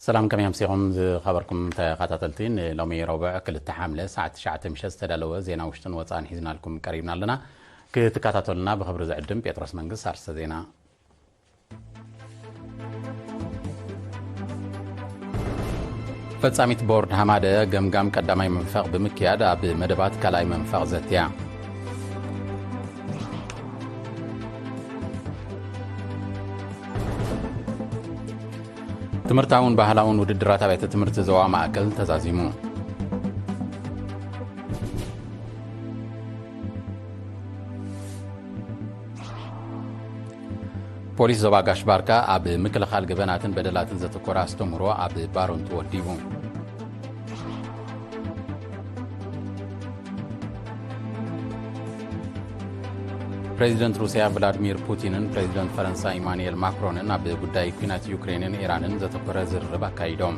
ሰላም፣ ከመይ ኣምሲኹም ዝኸበርኩም ተኸታተልቲ? ንሎሚ ረቡዕ ክልተ ሓምለ ሰዓት ትሽዓተ ምሸት ዝተዳለወ ዜና ውሽጥን ወጻእን ሒዝናልኩም ቀሪብና ኣለና። ክትከታተሉና ብኽብሪ ዝዕድም ጴጥሮስ መንግስት። ኣርስተ ዜና። ፈጻሚት ቦርድ ሃማደ ገምጋም ቀዳማይ መንፈቕ ብምክያድ ኣብ መደባት ካልኣይ መንፈቕ ዘትያ። ትምህርታውን ባህላውን ውድድራት ኣብያተ ትምህርቲ ዞባ ማእከል ተዛዚሙ። ፖሊስ ዞባ ጋሽ ባርካ ኣብ ምክልኻል ገበናትን በደላትን ዘተኮረ ኣስተምህሮ ኣብ ባሮንቱ ወዲቡ። ፕሬዚደንት ሩስያ ቭላድሚር ፑቲንን ፕሬዚደንት ፈረንሳ ኢማኑኤል ማክሮንን ኣብ ጉዳይ ኲናት ዩክሬንን ኢራንን ዘተኮረ ዝርርብ ኣካይዶም።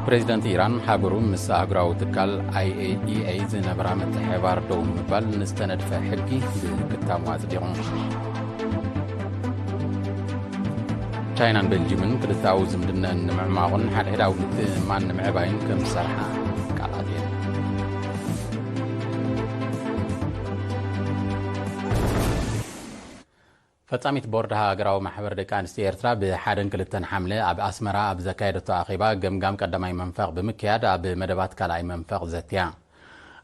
ፕሬዚደንት ኢራን ሃገሩ ምስ ኣህጉራዊ ትካል ኣይ ኤ ኢ ኤ ዝነበራ ምትሕብባር ደው ንምባል ንዝተነድፈ ሕጊ ብክታሙ ኣጽዲቑ። ቻይናን ቤልጂምን ክልተኣዊ ዝምድነን ንምዕማቑን ሓድሕዳዊ ምትእምማን ንምዕባይን ከም ዝሰርሓ ቃል ኣትየን። ፈጻሚት ቦርድ ሃገራዊ ማሕበር ደቂ ኣንስትዮ ኤርትራ ብሓደን ክልተን ሓምለ ኣብ ኣስመራ ኣብ ዘካየደቶ ኣኼባ ገምጋም ቀዳማይ መንፈቕ ብምክያድ ኣብ መደባት ካልኣይ መንፈቕ ዘትያ።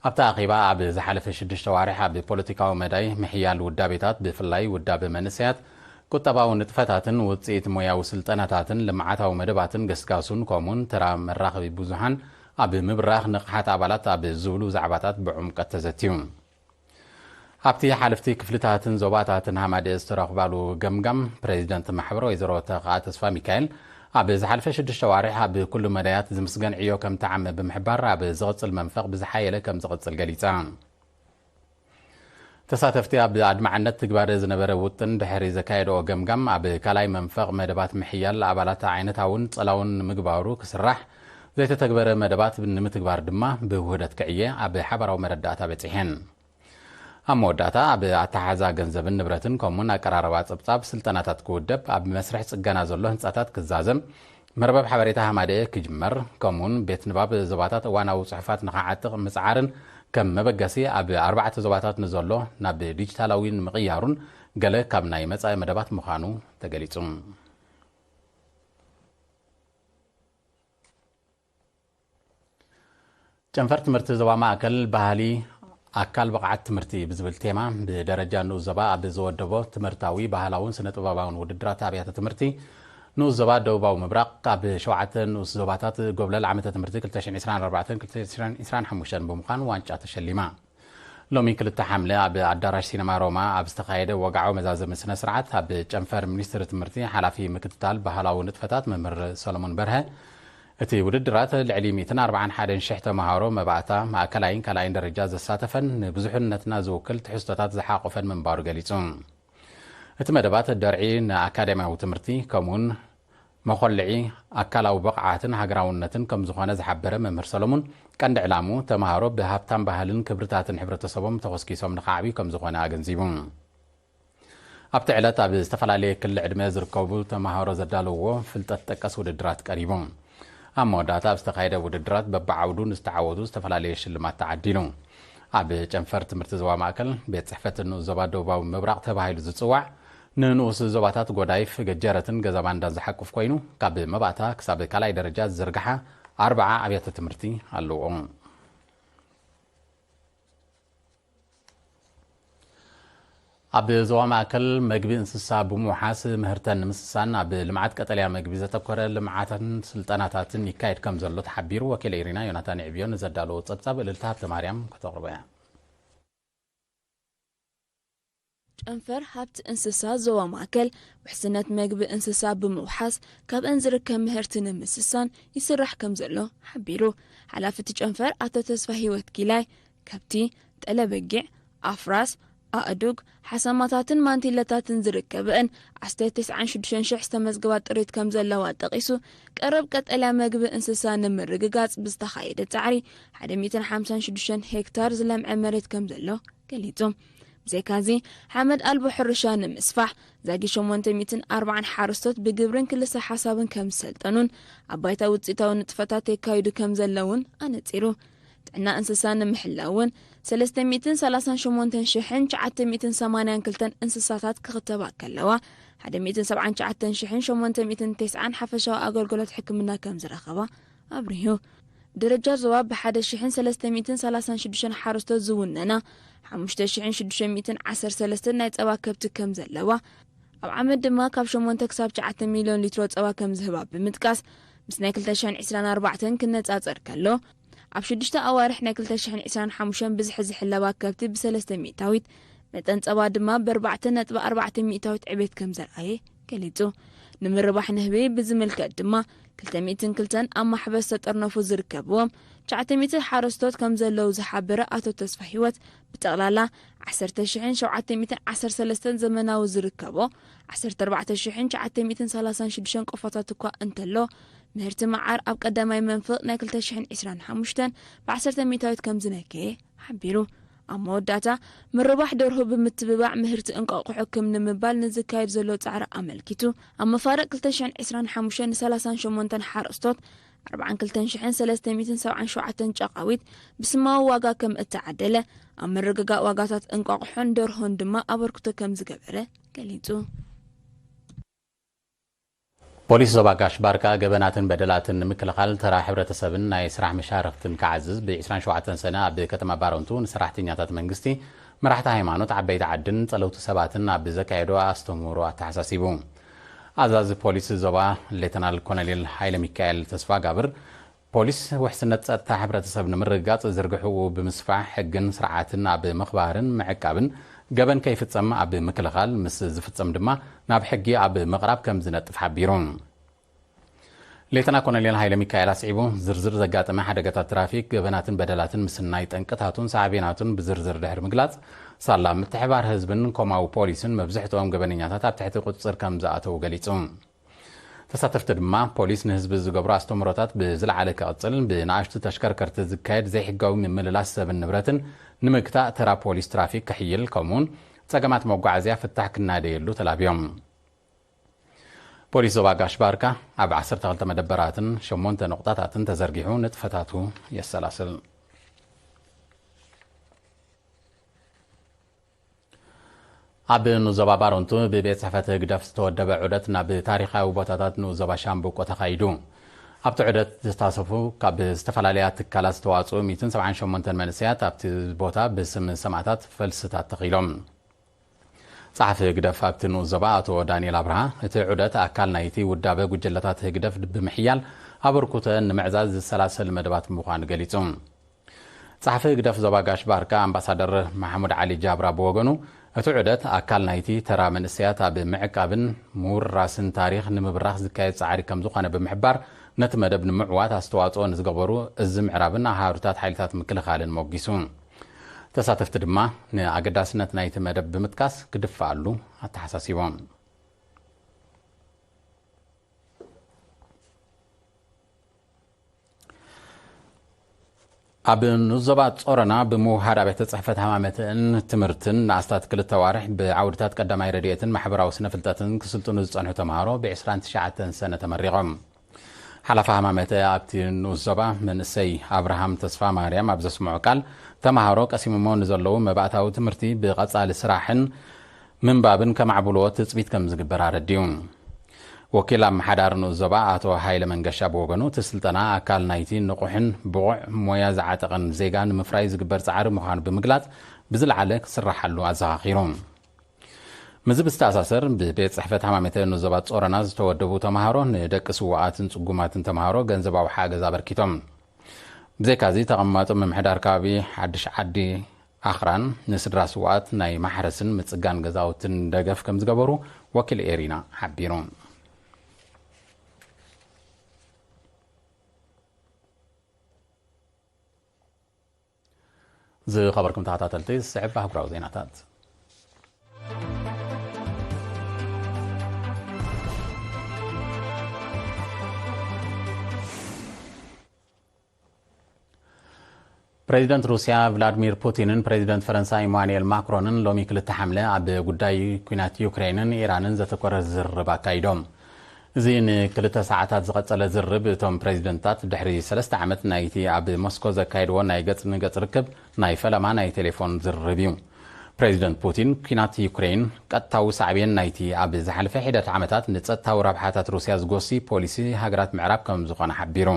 ኣብቲ ኣኼባ ኣብ ዝሓለፈ ሽዱሽተ ዋርሕ ኣብ ፖለቲካዊ መዳይ ምሕያል ውዳቤታት ብፍላይ ውዳበ መንእሰያት፣ ቁጠባዊ ንጥፈታትን ውጽኢት ሞያዊ ስልጠናታትን ልምዓታዊ መደባትን ገስጋሱን ከምኡውን ተራ መራኸቢ ብዙሃን ኣብ ምብራኽ ንቕሓት ኣባላት ኣብ ዝብሉ ዛዕባታት ብዕምቀት ተዘትዩ። ኣብቲ ሓለፍቲ ክፍልታትን ዞባታትን ሃማደ ዝተረኽባሉ ገምጋም፣ ፕሬዚደንት ማሕበር ወይዘሮ ተኽኣ ተስፋ ሚካኤል ኣብ ዝሓለፈ ሽዱሽተ ዋርሕ ኣብ ኩሉ መዳያት ዝምስገን ዕዮ ከም ተዓመ ብምሕባር፣ ኣብ ዝቕጽል መንፈቕ ብዝሓየለ ከም ዝቕጽል ገሊጻ። ተሳተፍቲ ኣብ ኣድማዕነት ትግባረ ዝነበረ ውጥን ድሕሪ ዘካየደኦ ገምጋም፣ ኣብ ካልኣይ መንፈቕ መደባት ምሕያል ኣባላት ዓይነታውን ጸላውን ንምግባሩ ክስራሕ፣ ዘይተተግበረ መደባት ንምትግባር ድማ ብውህደት ክዕየ ኣብ ሓባራዊ መረዳእታ በጺሐን። ኣብ መወዳእታ ኣብ ኣተሓሕዛ ገንዘብን ንብረትን ከምኡውን ኣቀራርባ ጸብጻብ ስልጠናታት ክውደብ፣ ኣብ መስርሕ ጽገና ዘሎ ህንጻታት ክዛዘም፣ መርበብ ሓበሬታ ሃማደኤ ክጅመር፣ ከምኡውን ቤት ንባብ ዞባታት እዋናዊ ጽሑፋት ንኸዓጥቕ ምጽዓርን ከም መበገሲ ኣብ ኣርባዕተ ዞባታት ንዘሎ ናብ ዲጂታላዊ ንምቕያሩን ገለ ካብ ናይ መጻኢ መደባት ምዃኑ ተገሊጹ። ጨንፈር ትምህርቲ ዞባ ማእከል ባህሊ ኣካል ብቕዓት ትምህርቲ ብዝብል ቴማ ብደረጃ ንኡስ ዞባ ኣብ ዝወደቦ ትምህርታዊ፣ ባህላውን ስነ ጥበባውን ውድድራት ኣብያተ ትምህርቲ ንኡስ ዞባ ደቡባዊ ምብራቕ ኣብ ሸውዓተ ንኡስ ዞባታት ጎብለል ዓመተ ትምህርቲ ክልተ ሽሕን ዕስራን ኣርባዕተን ክልተ ሽሕን ዕስራን ሓሙሽተን ብምዃን ዋንጫ ተሸሊማ። ሎሚ ክልተ ሓምለ ኣብ ኣዳራሽ ሲነማ ሮማ ኣብ ዝተኻየደ ወግዓዊ መዛዘሚ ስነ ስርዓት፣ ኣብ ጨንፈር ሚኒስትሪ ትምህርቲ ሓላፊ ምክትታል ባህላዊ ንጥፈታት መምህር ሰሎሞን በርሀ፣ እቲ ውድድራት ልዕሊ ሚእትን ኣርባዓን ሓደን ሽሕ ተመሃሮ መባእታ ማእከላይን ካልኣይን ደረጃ ዘሳተፈን ንብዙሕነትና ዝውክል ትሕዝቶታት ዝሓቖፈን ምንባሩ ገሊጹ። እቲ መደባት ደርዒ ንኣካዳሚያዊ ትምህርቲ ከምኡውን መኾልዒ ኣካላዊ ብቕዓትን ሃገራውነትን ከም ዝኾነ ዝሓበረ መምህር ሰሎሙን፣ ቀንዲ ዕላሙ ተመሃሮ ብሃብታም ባህልን ክብርታትን ሕብረተሰቦም ተኾስኪሶም ንኸዓብዩ ከም ዝኾነ ኣገንዚቡ። ኣብቲ ዕለት ኣብ ዝተፈላለየ ክሊ ዕድመ ዝርከቡ ተመሃሮ ዘዳለውዎ ፍልጠት ጠቀስ ውድድራት ቀሪቡ። ኣብ መወዳእታ ኣብ ዝተኻየደ ውድድራት በብዓውዱ ንዝተዓወቱ ዝተፈላለየ ሽልማት ተዓዲሉ። ኣብ ጨንፈር ትምህርቲ ዞባ ማእከል፣ ቤት ጽሕፈት ንኡስ ዞባ ደቡባዊ ምብራቕ ተባሂሉ ዝጽዋዕ፣ ንንኡስ ዞባታት ጎዳይፍ፣ ገጀረትን ገዛባንዳን ዝሓቁፍ ኮይኑ፣ ካብ መባእታ ክሳብ ካልኣይ ደረጃ ዝዝርግሓ ኣርብዓ ኣብያተ ትምህርቲ ኣለዎ። ኣብ ዞባ ማእከል መግቢ እንስሳ ብምውሓስ ምህርተን ንምስሳን ኣብ ልምዓት ቀጠልያ መግቢ ዘተኮረ ልምዓትን ስልጠናታትን ይካየድ ከም ዘሎ ተሓቢሩ። ወኪል ኤሪና ዮናታን ዕብዮ ንዘዳለዎ ጸብጻብ እልልታ ሃብተማርያም ከተቕርቦ እያ። ጨንፈር ሃብቲ እንስሳ ዞባ ማእከል ውሕስነት መግቢ እንስሳ ብምውሓስ ካብአን ዝርከብ ምህርቲ ንምስሳን ይስራሕ ከም ዘሎ ሓቢሩ። ሓላፊ እቲ ጨንፈር ኣቶ ተስፋ ህይወት ጊላይ፣ ከብቲ፣ ጠለበጊዕ፣ ኣፍራስ፣ ኣእዱግ፣ ሓሰማታትን ማንቲለታትን ዝርከበእን ዓሰርተ ተስዓን ሽዱሽተን ሽሕ ዝተመዝገባ ጥሪት ከም ዘለዋ ጠቒሱ፣ ቀረብ ቀጠልያ መግቢ እንስሳ ንምርግጋጽ ብዝተኻየደ ጻዕሪ ሓደ ሚእትን ሓምሳን ሽዱሽተን ሄክታር ዝለምዐ መሬት ከም ዘሎ ገሊጹ። ብዘይካዚ፣ ሓመድ ኣልቦ ሕርሻ ንምስፋሕ ዛጊ ሸሞንተ ሚእትን ኣርባዓን ሓረስቶት ብግብርን ክልሰ ሓሳብን ከም ዝሰልጠኑን ኣብ ባይታ ውፅኢታዊ ንጥፈታት የካይዱ ከም ዘለውን ኣነፂሩ። ጥዕና እንስሳ ንምሕላው እውን ሰለስተ ሚእትን ሰላሳን ሸሞንተን ሽሕን ትሽዓተ ሚእትን ሰማንያን ክልተን እንስሳታት ክኽተባ ከለዋ፣ ሓደ ሚእትን ሰብዓን ትሽዓተን ሽሕን ሸሞንተ ሚእትን ተስዓን ሓፈሻዊ ኣገልግሎት ሕክምና ከም ዝረኸባ ኣብሪሁ። ደረጃ ዞባ ብሓደ ሽሕን ሰለስተ ሚእትን ሰላሳን ሽዱሽተን ሓረስቶት ዝውነና ሓሙሽተ ሽሕን ሽዱሽተ ሚእትን ዓሰርተ ሰለስተን ናይ ጸባ ከብቲ ከም ዘለዋ፣ ኣብ ዓመት ድማ ካብ ሸሞንተ ክሳብ ትሽዓተ ሚልዮን ሊትሮ ጸባ ከም ዝህባ ብምጥቃስ፣ ምስ ናይ ክልተ ሽሕን ዕስራን ኣርባዕተን ክነጻጸር ከሎ፣ ኣብ ሽዱሽተ ኣዋርሕ ናይ ክልተ ሽሕን ዕስራን ሓሙሽተን ብዝሒ ዝሕለባ ከብቲ ብሰለስተ ሚእታዊት፣ መጠን ጸባ ድማ ብኣርባዕተ ነጥቢ ኣርባዕተ ሚእታዊት ዕቤት ከም ዘርኣየ ገሊጹ። ንምርባሕ ንህቢ ብዝምልከት ድማ ክልተ ሚእትን ክልተን ኣብ ማሕበር ዝተጠርነፉ ዝርከብዎም ትሽዓተ ሚእቲ ሓረስቶት ከም ዘለዉ ዝሓበረ ኣቶ ተስፋ ህይወት፣ ብጠቕላላ ዓሰርተ ሽሕን ሸውዓተ ሚእትን ዓሰርተ ሰለስተን ዘመናዊ ዝርከቦ ዓሰርተ ኣርባዕተ ሽሕን ትሽዓተ ሚእትን ሰላሳን ሽዱሽተን ቆፎታት እኳ እንተሎ፣ ምህርቲ መዓር ኣብ ቀዳማይ መንፍቕ ናይ ክልተ ሽሕን ዕስራን ሓሙሽተን ብዓሰርተ ሚእታዊት ከም ዝነከየ ሓቢሩ። ኣብ መወዳእታ፣ ምርባሕ ደርሆ ብምትብባዕ ምህርቲ እንቋቑሖ ክም ንምባል ንዝካየድ ዘሎ ጻዕሪ ኣመልኪቱ፣ ኣብ መፋርቕ ክልተ ሽሕን ዕስራን ሓሙሽተን ንሰላሳን ሸሞንተን ሓረስቶት ኣርባዓን ክልተን ሽሕን ሰለስተ ሚእትን ሰብዓን ሸውዓተን ጨቓዊት ብስማዊ ዋጋ ከም እተዓደለ፣ ኣብ ምርግጋእ ዋጋታት እንቋቑሖን ደርሆን ድማ ኣበርክቶ ከም ዝገበረ ገሊጹ። ፖሊስ ዞባ ጋሽ ባርካ ገበናትን በደላትን ንምክልኻል ተራ ሕብረተሰብን ናይ ስራሕ መሻርኽትን ክዓዝዝ ብ ዕስራን ሸውዓተን ሰነ ኣብ ከተማ ባረንቱ ንሰራሕተኛታት መንግስቲ፣ መራሕቲ ሃይማኖት፣ ዓበይቲ ዓድን ጸለውቲ ሰባትን ኣብ ዘካየዶ ኣስተምህሮ ኣተሓሳሲቡ። ኣዛዚ ፖሊስ ዞባ ሌተናል ኮሎኔል ሃይለ ሚካኤል ተስፋጋብር፣ ፖሊስ ውሕስነት ጸጥታ ሕብረተሰብ ንምርግጋጽ ዝርግሕኡ ብምስፋሕ፣ ሕግን ስርዓትን ኣብ ምኽባርን ምዕቃብን፣ ገበን ከይፍጸም ኣብ ምክልኻል፣ ምስ ዝፍጸም ድማ ናብ ሕጊ ኣብ ምቕራብ ከም ዝነጥፍ ሓቢሩ። ሌተና ኮሎኔል ሃይለ ሚካኤል ኣስዒቡ፣ ዝርዝር ዘጋጠመ ሓደጋታት ትራፊክ፣ ገበናትን በደላትን፣ ምስናይ ጠንቅታቱን ሳዕቤናቱን ብዝርዝር ድሕሪ ምግላጽ፣ ሳላ ምትሕባር ህዝብን ኮማዊ ፖሊስን መብዝሕትኦም ገበነኛታት ኣብ ትሕቲ ቁጽጽር ከም ዝኣተዉ ገሊጹ። ተሳተፍቲ ድማ፣ ፖሊስ ንህዝቢ ዝገብሮ ኣስተምህሮታት ብዝለዓለ ክቕጽል፣ ብንኣሽቱ ተሽከርከርቲ ዝካየድ ዘይሕጋዊ ምምልላስ ሰብን ንብረትን ንምግታእ፣ ተራ ፖሊስ ትራፊክ ክሕይል፣ ከምኡውን ጸገማት መጓዓዝያ ፍታሕ ክናደየሉ ተላብዮም። ፖሊስ ዞባ ጋሽ ባርካ ኣብ ዓሰርተ ክልተ መደበራትን ሸሞንተ ነቑጣታትን ተዘርጊሑ ንጥፈታቱ የሰላስል። ኣብ ንኡስ ዞባ ባረንቱ ብቤት ጽሕፈት ህግደፍ ዝተወደበ ዑደት ናብ ታሪኻዊ ቦታታት ንኡስ ዞባ ሻምብቆ ተኻይዱ። ኣብቲ ዑደት ዝሳተፉ ካብ ዝተፈላለያ ትካላት ዝተዋጽኡ ሚእትን ሰብዓን ሸሞንተን መንእሰያት ኣብቲ ቦታ ብስም ሰማእታት ፈልስታት ተኺሎም። ጸሓፊ ህግደፍ ኣብቲ ንኡስ ዞባ ኣቶ ዳንኤል ኣብርሃ፣ እቲ ዑደት ኣካል ናይቲ ውዳበ ጉጅለታት ህግደፍ ብምሕያል ኣበርክቶአን ንምዕዛዝ ዝሰላሰል መደባት ምዃኑ ገሊጹ። ጸሓፊ ህግደፍ ዞባ ጋሽ ባርካ ኣምባሳደር ማሕሙድ ዓሊ ጃብራ ብወገኑ፣ እቲ ዑደት ኣካል ናይቲ ተራ መንእሰያት ኣብ ምዕቃብን ምውራስን ታሪኽ ንምብራኽ ዝካየድ ጻዕሪ ከም ዝኾነ ብምሕባር፣ ነቲ መደብ ንምዕዋት ኣስተዋጽኦ ንዝገበሩ እዚ ምዕራብን ኣሃዱታት ሓይልታት ምክልኻልን ሞጊሱ። ተሳተፍቲ ድማ ንኣገዳስነት ናይቲ መደብ ብምጥቃስ ክድፈኣሉ ኣተሓሳሲቦም። ኣብ ንኡስ ዞባ ጾሮና ብምውሃድ ኣብያተ ጽሕፈት ሃማመተን ትምህርትን ንኣስታት ክልተ ኣዋርሕ ብዓውድታት ቀዳማይ ረድኤትን ማሕበራዊ ስነ ፍልጠትን ክስልጥኑ ዝጸንሑ ተምሃሮ ብዕስራን ትሽዓተን ሰነ ተመሪቖም። ሓላፊ ሃማመተ ኣብቲ ንኡስ ዞባ መንእሰይ ኣብርሃም ተስፋ ማርያም ኣብ ዘስምዖ ቃል፣ ተምሃሮ ቀሲሞሞ ንዘለዉ መባእታዊ ትምህርቲ ብቐጻሊ ስራሕን ምንባብን ከማዕብልዎ ትጽቢት ከም ዝግበር ኣረዲኡ። ወኪል ኣመሓዳሪ ንኡስ ዞባ ኣቶ ሃይለ መንገሻ ብወገኑ፣ እቲ ስልጠና ኣካል ናይቲ ንቑሕን ብቑዕ ሞያ ዝዓጠቐን ዜጋ ንምፍራይ ዝግበር ጻዕሪ ምዃኑ ብምግላጽ፣ ብዝለዓለ ክስራሓሉ ኣዘኻኺሩ። ምስዚ ብዝተኣሳሰር፣ ብቤት ጽሕፈት ሃማመተ ንኡስ ዞባ ጾሮና ዝተወደቡ ተምሃሮ ንደቂ ስዉኣትን ጽጉማትን ተምሃሮ ገንዘባዊ ሓገዝ ኣበርኪቶም። ብዘይካዚ፣ ተቐማጦ ምምሕዳር ከባቢ ሓድሽ ዓዲ ኣኽራን ንስድራ ስዉኣት ናይ ማሕረስን ምጽጋን ገዛውትን ደገፍ ከም ዝገበሩ ወኪል ኤሪና ሓቢሩ። ዝኸበርኩም ተኸታተልቲ፣ ዝስዕብ ኣህጉራዊ ዜናታት። ፕሬዚደንት ሩስያ ቭላድሚር ፑቲንን ፕሬዚደንት ፈረንሳ ኢማኑኤል ማክሮንን ሎሚ ክልተ ሓምለ ኣብ ጉዳይ ኲናት ዩክሬንን ኢራንን ዘተኮረ ዝርርብ ኣካይዶም። እዚ ንክልተ ሰዓታት ዝቐጸለ ዝርርብ እቶም ፕሬዚደንታት ድሕሪ ሰለስተ ዓመት ናይቲ ኣብ ሞስኮ ዘካየድዎ ናይ ገጽ ንገጽ ርክብ ናይ ፈለማ ናይ ቴሌፎን ዝርርብ እዩ። ፕሬዚደንት ፑቲን ኲናት ዩክሬን ቀጥታዊ ሳዕቤን ናይቲ ኣብ ዝሓለፈ ሒደት ዓመታት ንጸጥታዊ ረብሓታት ሩስያ ዝጎሲ ፖሊሲ ሃገራት ምዕራብ ከም ዝኾነ ሓቢሩ።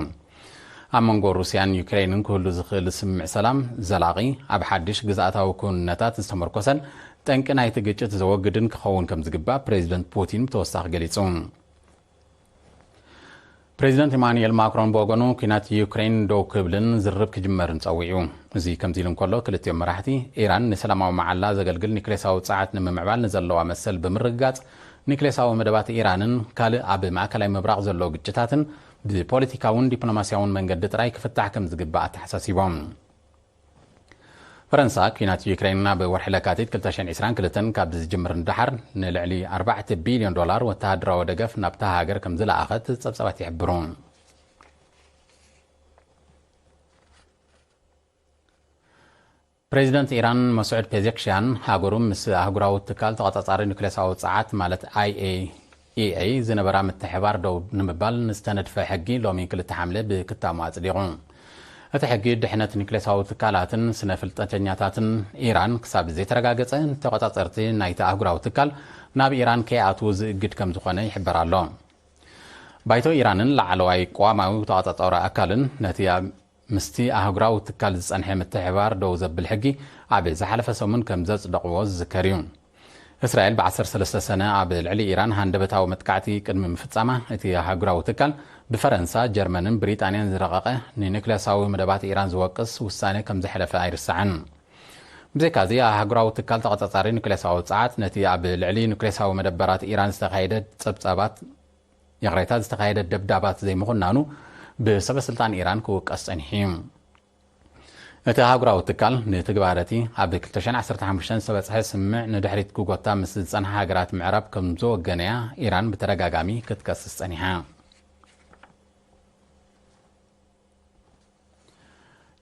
ኣብ መንጎ ሩስያን ዩክሬንን ክህሉ ዝኽእል ስምምዕ ሰላም ዘላቒ፣ ኣብ ሓድሽ ግዝኣታዊ ክውንነታት ዝተመርኮሰን ጠንቂ ናይቲ ግጭት ዘወግድን ክኸውን ከም ዝግባእ ፕሬዚደንት ፑቲን ብተወሳኺ ገሊጹ። ፕሬዚደንት ኢማኑኤል ማክሮን ብወገኑ ኲናት ዩክሬን ደው ክብልን ዝርርብ ክጅመርን ጸዊዑ። እዚ ከምዚ ኢሉ እንከሎ፣ ክልቲኦም መራሕቲ ኢራን ንሰላማዊ መዓላ ዘገልግል ኒክሌሳዊ ጸዓት ንምምዕባል ንዘለዋ መሰል ብምርግጋጽ፣ ኒክሌሳዊ መደባት ኢራንን ካልእ ኣብ ማእከላይ ምብራቕ ዘሎ ግጭታትን ብፖለቲካውን ዲፕሎማስያውን መንገዲ ጥራይ ክፍታሕ ከም ዝግባእ ኣተሓሳሲቦም። ፈረንሳ፣ ኲናት ዩክሬን ናብ ወርሒ ለካቲት ክልተ ሽሕን ዕስራን ክልተን ካብ ዝጅምር ንደሓር ንልዕሊ ኣርባዕተ ቢልዮን ዶላር ወተሃደራዊ ደገፍ ናብታ ሃገር ከም ዝለኣኸት ጸብጻባት ይሕብሩ። ፕሬዚደንት ኢራን መስዑድ ፔዜክሽያን፣ ሃገሩ ምስ ኣህጉራዊ ትካል ተቖጻጻሪ ኑክሌሳዊ ጸዓት ማለት ኣይ ኤ ኢ ኤ ዝነበራ ምትሕባር ደው ንምባል ንዝተነድፈ ሕጊ ሎሚ ክልተ ሓምለ ብክታሙ ኣጽዲቑ። እቲ ሕጊ ድሕነት ኒክሌሳዊ ትካላትን ስነ ፍልጠተኛታትን ኢራን ክሳብ ዘይተረጋገጸ፣ ተቖጻጸርቲ ናይቲ ኣህጉራዊ ትካል ናብ ኢራን ከይኣትዉ ዝእግድ ከም ዝኾነ ይሕበር ኣሎ። ባይቶ ኢራንን ላዕለዋይ ቅዋማዊ ተቖጻጻሪ ኣካልን ነቲ ኣብ ምስቲ ኣህጉራዊ ትካል ዝጸንሐ ምትሕባር ደው ዘብል ሕጊ ኣብ ዝሓለፈ ሰሙን ከም ዘጽደቕዎ ዝዝከር እዩ። እስራኤል ብ ዓሰርተ ሰለስተ ሰነ ኣብ ልዕሊ ኢራን ሃንደበታዊ መጥቃዕቲ ቅድሚ ምፍጻማ፣ እቲ ኣህጉራዊ ትካል ብፈረንሳ፣ ጀርመንን ብሪጣንያን ዝረቐቐ ንኒክሌሳዊ መደባት ኢራን ዝወቅስ ውሳነ ከም ዘሕለፈ ኣይርሳዕን። ብዘይካዚ፣ ኣህጉራዊ ትካል ተቐጻጻሪ ኒክሌሳዊ ጸዓት ነቲ ኣብ ልዕሊ ኒክሌሳዊ መደበራት ኢራን ዝተኻየደ ጸብጻባት ይቕሬታ፣ ዝተኻየደ ደብዳባት ዘይምኹናኑ ብሰበ ስልጣን ኢራን ክውቀስ ጸኒሑ እዩ። እቲ ኣህጉራዊ ትካል ንትግባረቲ ኣብ ክልተ ሽሕን ዓሰርተ ሓሙሽተን ዝተበጽሐ ስምምዕ ንድሕሪት ክጎታ ምስ ዝጸንሓ ሃገራት ምዕራብ ከም ዘወገነያ ኢራን ብተደጋጋሚ ክትከስስ ጸኒሓ።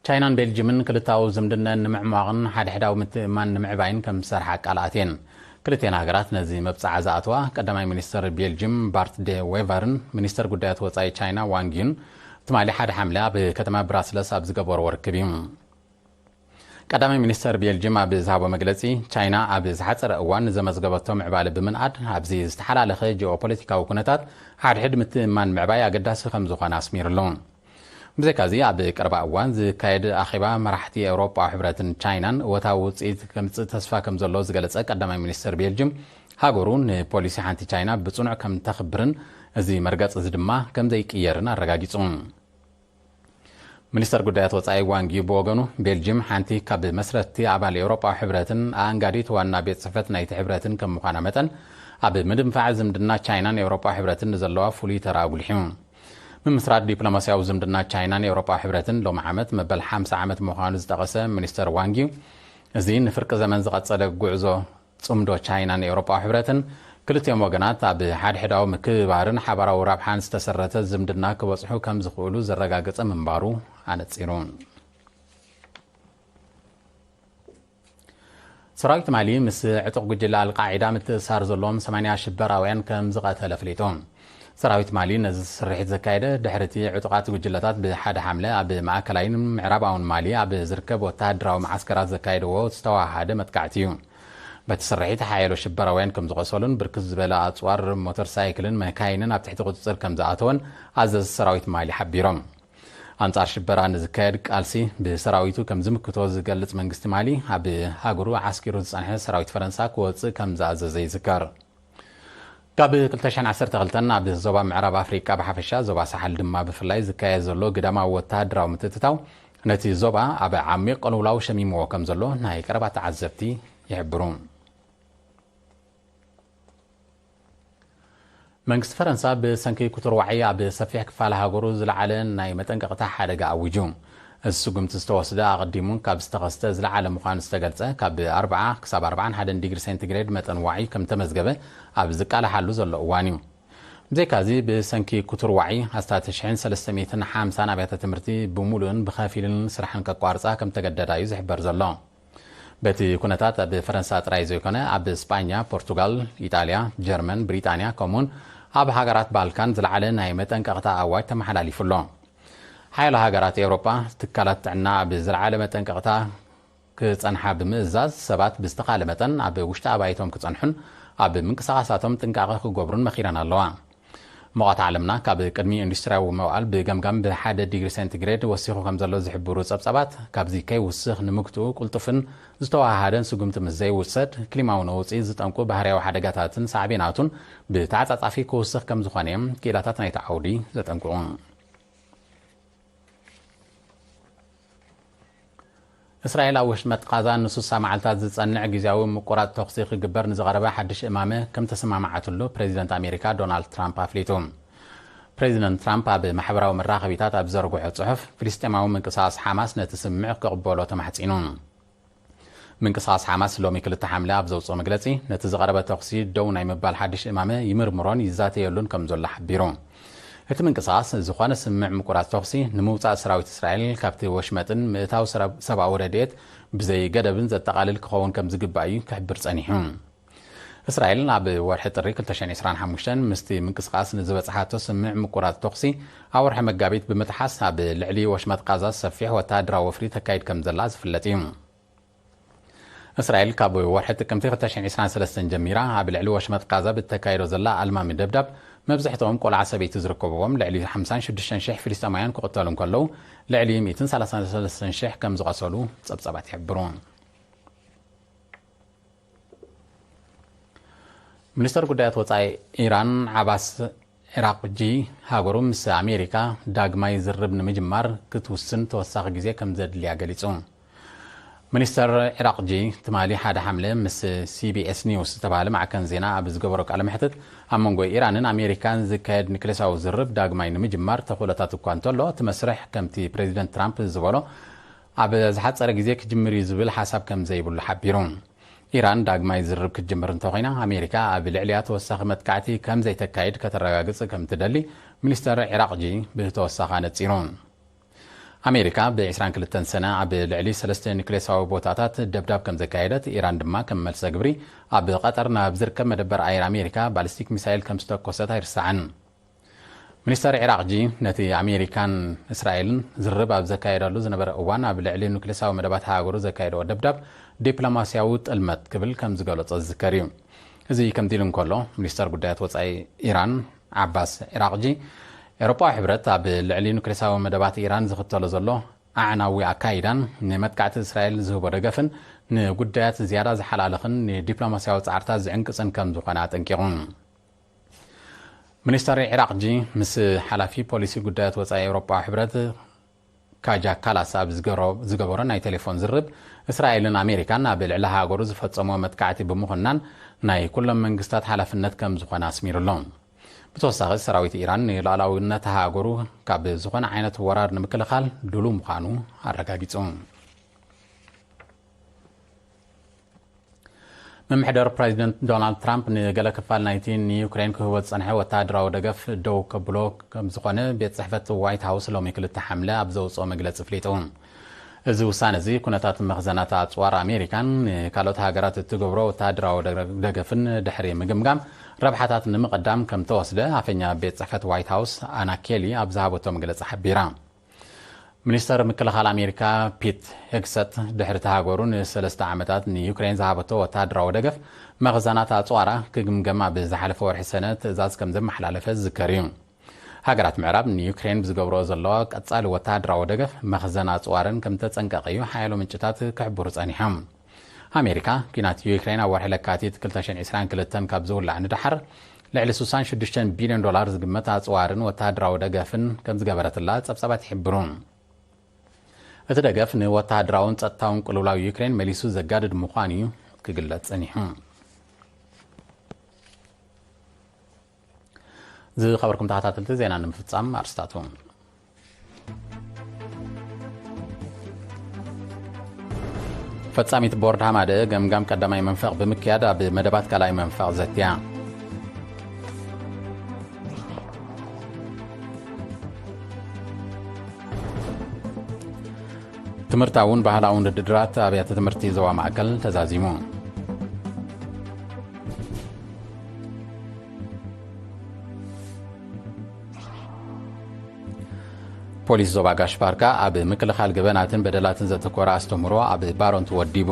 ቻይናን ቤልጅምን ክልታዊ ዝምድነን ንምዕሟቕን ሓድሕዳዊ ምትእምማን ንምዕባይን ከም ዝሰርሓ ቃል ኣትየን። ክልቴን ሃገራት ነዚ መብጽዓ ዝኣተዋ ቀዳማይ ሚኒስትር ቤልጅም ባርት ደ ዌቨርን ሚኒስትር ጉዳያት ወጻኢ ቻይና ዋንግ ዩን ትማሊ ሓደ ሓምለ ኣብ ከተማ ብራስለስ ኣብ ዝገበርዎ ርክብ እዩ። ቀዳማይ ሚኒስትር ቤልጅም ኣብ ዝሃቦ መግለጺ፣ ቻይና ኣብ ዝሓጸረ እዋን ዘመዝገበቶ ምዕባለ ብምንኣድ፣ ኣብዚ ዝተሓላለኸ ጂኦፖለቲካዊ ኩነታት ሓድሕድ ምትእምማን ምዕባይ ኣገዳሲ ከም ዝኾነ ኣስሚርሉ። ብዘይካዚ፣ ኣብ ቀረባ እዋን ዝካየድ ኣኼባ መራሕቲ ኤውሮጳዊ ሕብረትን ቻይናን እወታዊ ውጽኢት ከምጽእ ተስፋ ከም ዘሎ ዝገለጸ ቀዳማይ ሚኒስትር ቤልጅም፣ ሃገሩ ንፖሊሲ ሓንቲ ቻይና ብጽኑዕ ከም ተኽብርን እዚ መርገጽ እዚ ድማ ከም ዘይቅየርን ኣረጋጊጹ። ሚኒስተር ጉዳያት ወጻኢ ዋንግ ዩ ብወገኑ፣ ቤልጅም ሓንቲ ካብ መስረትቲ ኣባል ኤውሮጳዊ ሕብረትን ኣኣንጋዲት ዋና ቤት ጽሕፈት ናይቲ ሕብረትን ከም ምዃና መጠን፣ ኣብ ምድንፋዕ ዝምድና ቻይናን ኤውሮጳዊ ሕብረትን ንዘለዋ ፍሉይ ተራ ኣጉሊሑ። ምምስራት ዲፕሎማስያዊ ዝምድና ቻይናን ኤውሮጳዊ ሕብረትን ሎሚ ዓመት መበል ሓምሳ ዓመት ምዃኑ ዝጠቐሰ ሚኒስተር ዋንግ ዩ፣ እዚ ንፍርቂ ዘመን ዝቐጸለ ጉዕዞ ጽምዶ ቻይናን ኤውሮጳዊ ሕብረትን፣ ክልቲኦም ወገናት ኣብ ሓድሕዳዊ ምክብባርን ሓባራዊ ረብሓን ዝተሰረተ ዝምድና ክበጽሑ ከም ዝኽእሉ ዘረጋገጸ ምንባሩ ኣነጺሩ። ሰራዊት ማሊ ምስ ዕጡቕ ጉጅለ ኣልቃዒዳ ምትእስሳር ዘለዎም ሰማንያ ሽበራውያን ከም ዝቐተለ ኣፍሊጡ። ሰራዊት ማሊ ነዚ ስርሒት ዘካየደ ድሕሪ እቲ ዕጡቓት ጉጅለታት ብሓደ ሓምለ ኣብ ማእከላይን ምዕራባውን ማሊ ኣብ ዝርከብ ወተሃደራዊ መዓስከራት ዘካየድዎ ዝተዋሃደ መጥቃዕቲ እዩ። በቲ ስርሒት ሓያሎ ሽበራውያን ከም ዝቖሰሉን ብርክት ዝበለ ኣጽዋር፣ ሞተር ሳይክልን መካይንን ኣብ ትሕቲ ቁጽጽር ከም ዝኣተወን ኣዘዝቲ ሰራዊት ማሊ ሓቢሮም። ኣንጻር ሽበራ ንዝካየድ ቃልሲ ብሰራዊቱ ከም ዝምክቶ ዝገልጽ መንግስቲ ማሊ፣ ኣብ ሃገሩ ዓስኪሩ ዝጸንሐ ሰራዊት ፈረንሳ ክወጽእ ከም ዝኣዘዘ ይዝከር። ካብ ክልተ ሽሕን ዓሰርተ ክልተን ኣብ ዞባ ምዕራብ ኣፍሪቃ ብሓፈሻ፣ ዞባ ሳሕል ድማ ብፍላይ ዝካየድ ዘሎ ግዳማዊ ወተሃደራዊ ምትእትታው፣ ነቲ ዞባ ኣብ ዓሚቕ ቅልውላው ሸሚምዎ ከም ዘሎ ናይ ቀረባ ተዓዘብቲ ይሕብሩ። መንግስቲ ፈረንሳ ብሰንኪ ክቱር ዋዒ ኣብ ሰፊሕ ክፋል ሃገሩ ዝለዓለ ናይ መጠንቀቕታ ሓደጋ ኣዊጁ። እዚ ስጉምቲ ዝተወስደ ኣቐዲሙ ካብ ዝተኸስተ ዝለዓለ ምዃኑ ዝተገልጸ፣ ካብ ኣርብዓ ክሳብ ኣርብዓን ሓደን ዲግሪ ሴንቲግሬድ መጠን ዋዒ ከም ተመዝገበ ኣብ ዝቃላሓሉ ዘሎ እዋን እዩ። ብዘይካዚ፣ ብሰንኪ ክቱር ዋዒ ኣስታት ሽሕን ሰለስተ ሚእትን ሓምሳን ኣብያተ ትምህርቲ ብምሉእን ብኸፊልን ስራሕን ከቋርጻ ከም ተገደዳ እዩ ዝሕበር ዘሎ። በቲ ኩነታት፣ ኣብ ፈረንሳ ጥራይ ዘይኮነ፣ ኣብ ስጳኛ፣ ፖርቱጋል፣ ኢጣልያ፣ ጀርመን፣ ብሪጣንያ፣ ከምኡውን ኣብ ሃገራት ባልካን ዝለዓለ ናይ መጠንቀቕታ ኣዋጅ ተመሓላሊፉ ኣሎ። ሓያሎ ሃገራት ኤውሮጳ ትካላት ጥዕና ኣብ ዝለዓለ መጠንቀቕታ ክጸንሓ ብምእዛዝ፣ ሰባት ብዝተኻለ መጠን ኣብ ውሽጢ ኣባይቶም ክጸንሑን ኣብ ምንቅስቓሳቶም ጥንቃቐ ክገብሩን መኺረን ኣለዋ። ሙቐት ዓለምና ካብ ቅድሚ ኢንዱስትርያዊ መዋዕል ብገምጋም ብሓደ ዲግሪ ሴንቲግሬድ ወሲኹ ከም ዘሎ ዝሕብሩ ጸብጻባት፣ ካብዚ ከይውስኽ ንምግትኡ ቅልጡፍን ዝተወሃሃደን ስጉምቲ ምስ ዘይውሰድ፣ ክሊማዊ ነውጺ ዝጠንቁ ባህርያዊ ሓደጋታትን ሳዕቤናቱን ብተዓጻጻፊ ክውስኽ ከም ዝኾነ እዮም ክኢላታት ናይቲ ዓውዲ ዘጠንቅቑ። እስራኤል ኣብ ወሽመጥ ቃዛ ንስሳ መዓልታት ዝጸንዕ ግዝያዊ ምቁራጽ ተኹሲ ክግበር ንዝቐረበ ሓድሽ እማመ ከም ተሰማማዓትሉ ፕሬዚደንት ኣሜሪካ ዶናልድ ትራምፕ ኣፍሊጡ። ፕሬዚደንት ትራምፕ ኣብ ማሕበራዊ መራኸቢታት ኣብ ዘርግሖ ጽሑፍ፣ ፍልስጤማዊ ምንቅስቓስ ሓማስ ነቲ ስምምዕ ክቕበሎ ተማሕጺኑ። ምንቅስቓስ ሓማስ ሎሚ ክልተ ሓምለ ኣብ ዘውጽኦ መግለጺ፣ ነቲ ዝቐረበ ተኹሲ ደው ናይ ምባል ሓድሽ እማመ ይምርምሮን ይዛተየሉን ከም ዘሎ ሓቢሩ። እቲ ምንቅስቓስ፣ ዝኾነ ስምምዕ ምቁራጽ ተኹሲ ንምውጻእ ሰራዊት እስራኤል ካብቲ ወሽመጥን ምእታው ሰራብ-፣ ሰብኣዊ ረድኤት ብዘይ ገደብን ዘጠቓልል ክኸውን ከም ዝግባእ እዩ ክሕብር ጸኒሑ። እስራኤል ኣብ ወርሒ ጥሪ ክልተ ሽሕን ዕስራን ሓሙሽተን ምስቲ ምንቅስቓስ ንዝበጽሓቶ ስምምዕ ምቁራጽ ተኹሲ ኣብ ወርሒ መጋቢት ብምጥሓስ ኣብ ልዕሊ ወሽመጥ ቃዛ ሰፊሕ ወተሃደራዊ ወፍሪ ተካይድ ከም ዘላ ዝፍለጥ እዩ። እስራኤል ካብ ወርሒ ጥቅምቲ ክልተ ሽሕን ዕስራን ሰለስተን ጀሚራ ኣብ ልዕሊ ወሽመጥ ቃዛ ብተካይዶ ዘላ ኣልማሚ ደብዳብ መብዛሕትኦም ቆልዓ ሰበይቲ ዝርከብዎም ልዕሊ ሓምሳን ሽዱሽተን ሽሕ ፍልስጤማውያን ክቕተሉ እንከለዉ ልዕሊ ሚእትን ሰላሳን ሰለስተን ሽሕ ከም ዝቐሰሉ ጸብጻባት ይሕብሩ። ሚኒስተር ጉዳያት ወጻኢ ኢራን ዓባስ ዒራቅጂ ሃገሩ ምስ ኣሜሪካ ዳግማይ ዝርርብ ንምጅማር ክትውስን ተወሳኺ ግዜ ከም ዘድልያ ገሊጹ። ሚኒስተር ዒራቅጂ ትማሊ ሓደ ሓምለ ምስ ሲቢኤስ ኒውስ ዝተባህለ ማዕከን ዜና ኣብ ዝገበሮ ቃለ መሕትት፣ ኣብ መንጎ ኢራንን ኣሜሪካን ዝካየድ ኒክሌሳዊ ዝርርብ ዳግማይ ንምጅማር ተኽእሎታት እኳ እንተሎ፣ እቲ መስርሕ ከምቲ ፕሬዚደንት ትራምፕ ዝበሎ ኣብ ዝሓጸረ ግዜ ክጅምር እዩ ዝብል ሓሳብ ከም ዘይብሉ ሓቢሩ። ኢራን ዳግማይ ዝርርብ ክትጅምር እንተኾይና፣ ኣሜሪካ ኣብ ልዕሊኣ ተወሳኺ መጥቃዕቲ ከም ዘይተካይድ ከተረጋግጽ ከም ትደሊ ሚኒስተር ዒራቕጂ ብተወሳኺ ኣነጺሩ። ኣሜሪካ ብ ዕስራን ክልተን ሰነ ኣብ ልዕሊ ሰለስተ ኒክሌሳዊ ቦታታት ደብዳብ ከም ዘካየደት፣ ኢራን ድማ ከም መልሰ ግብሪ ኣብ ቀጠር ናብ ዝርከብ መደበር ኣየር ኣሜሪካ ባሊስቲክ ሚሳይል ከም ዝተኮሰት ኣይርሳዕን። ሚኒስተር ዒራቕጂ ነቲ ኣሜሪካን እስራኤልን ዝርርብ ኣብ ዘካየዳሉ ዝነበረ እዋን፣ ኣብ ልዕሊ ኑክሌሳዊ መደባት ሃገሩ ዘካየድኦ ደብዳብ ዲፕሎማስያዊ ጥልመት ክብል ከም ዝገለጾ ዝዝከር እዩ። እዚ ከምዚ ኢሉ እንከሎ፣ ሚኒስተር ጉዳያት ወጻኢ ኢራን ዓባስ ዒራቕጂ፣ ኤውሮጳዊ ሕብረት ኣብ ልዕሊ ኑክሌሳዊ መደባት ኢራን ዝኽተሎ ዘሎ ኣዕናዊ ኣካይዳን ንመጥቃዕቲ እስራኤል ዝህቦ ደገፍን ንጉዳያት ዝያዳ ዝሓላልኽን ንዲፕሎማስያዊ ጻዕርታት ዝዕንቅጽን ከም ዝኾነ ኣጠንቂቑ። ሚኒስተር ዒራቕጂ ምስ ሓላፊ ፖሊሲ ጉዳያት ወጻኢ ኤውሮጳዊ ሕብረት ካጃ ካላስ ኣብ ዝገሮ-፣ ዝገበሮ ናይ ቴሌፎን ዝርብ፣ እስራኤልን ኣሜሪካን ኣብ ልዕሊ ሃገሩ ዝፈጸሞ መጥቃዕቲ ብምኹናን ናይ ኩሎም መንግስታት ሓላፍነት ከም ዝኾነ ኣስሚሩ ኣሎ። ብተወሳኺ፣ ሰራዊት ኢራን ንሉዓላዊነት ሃገሩ ካብ ዝኾነ ዓይነት ወራር ንምክልኻል ድሉው ምዃኑ ኣረጋጊጹ። ምምሕዳር ፕሬዚደንት ዶናልድ ትራምፕ ንገለ ክፋል ናይቲ ንዩክሬን ክህቦ ዝጸንሐ ወተሃደራዊ ደገፍ ደው ከብሎ ከም ዝኾነ ቤት ጽሕፈት ዋይት ሃውስ ሎሚ ክልተ ሓምለ ኣብ ዘውጽኦ መግለጺ ኣፍሊጡ። እዚ ውሳነ እዚ ኩነታት መኽዘናት ኣጽዋር ኣሜሪካን ንካልኦት ሃገራት እትገብሮ ወተሃደራዊ ደገፍን ድሕሪ ምግምጋም ረብሓታት ንምቕዳም ከም ተወስደ ኣፈኛ ቤት ጽሕፈት ዋይት ሃውስ ኣና ኬሊ ኣብ ዝሃበቶ መግለጺ ሓቢራ። ሚኒስተር ምክልኻል ኣሜሪካ ፒት ሄግሰት ድሕሪ እቲ ሃገሩ ንሰለስተ ዓመታት ንዩክሬን ዝሃበቶ ወተሃደራዊ ደገፍ መኽዘናት ኣጽዋራ ክግምገም ኣብ ዝሓለፈ ወርሒ ሰነ ትእዛዝ ከም ዘመሓላለፈ ዝዝከር እዩ። ሃገራት ምዕራብ ንዩክሬን ብዝገብርኦ ዘለዋ ቀጻሊ ወተሃደራዊ ደገፍ መኽዘን ኣጽዋረን ከም ተጸንቀቐ እዩ ሓያሎ ምንጭታት ክሕብሩ ጸኒሖም። ኣሜሪካ፣ ኲናት ዩክሬን ኣብ ወርሒ ለካቲት ክልተ ሽሕን ዕስራን ክልተን ካብ ዝውላዕ ንደሓር፣ ልዕሊ ስሳን ሽዱሽተን ቢልዮን ዶላር ዝግመት ኣጽዋርን ወተሃደራዊ ደገፍን ከም ዝገበረትላ ጸብጻባት ይሕብሩ። እቲ ደገፍ ንወተሃደራውን ጸጥታውን ቅልውላው ዩክሬን መሊሱ ዘጋድድ ምዃኑ እዩ ክግለጽ ጸኒሑ። ዝኸበርኩም ተኸታተልቲ ዜና ንምፍጻም ኣርስታቱ። ፈጻሚት ቦርድ ሃማደአ ገምጋም ቀዳማይ መንፈቕ ብምክያድ ኣብ መደባት ካልኣይ መንፈቕ ዘትያ። ትምህርታውን ባህላውን ውድድራት ኣብያተ ትምህርቲ ዞባ ማእከል ተዛዚሙ። ፖሊስ ዞባ ጋሽ ባርካ ኣብ ምክልኻል ገበናትን በደላትን ዘተኮረ ኣስተምህሮ ኣብ ባሮንት ወዲቡ።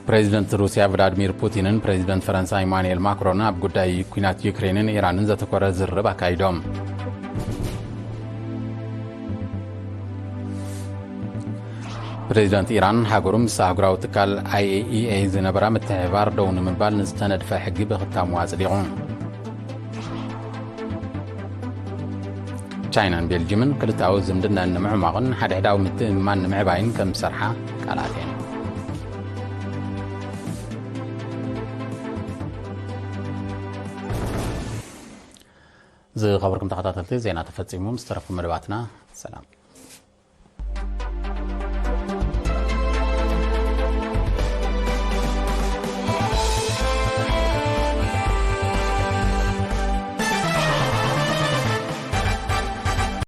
ፕሬዚደንት ሩስያ ቭላድሚር ፑቲንን ፕሬዚደንት ፈረንሳ ኢማኑኤል ማክሮን ኣብ ጉዳይ ኩናት ዩክሬንን ኢራንን ዘተኮረ ዝርርብ ኣካይዶም። ፕሬዚደንት ኢራን ሃገሩ ምስ ኣህጉራዊ ትካል ኣይኤኢኤ ዝነበራ ምትሕብባር ደው ንምባል ንዝተነድፈ ሕጊ ብኽታሙ ኣጽዲቑ። ቻይናን ቤልጅምን ክልታዊ ዝምድናን ንምዕማቕን ሓድሕዳዊ ምትእምማን ንምዕባይን ከም ዝሰርሓ ቃል ኣትየን። ዝኸበርኩም ተኸታተልቲ፣ ዜና ተፈጺሙ። ምስ ተረፉ መደባትና ሰላም።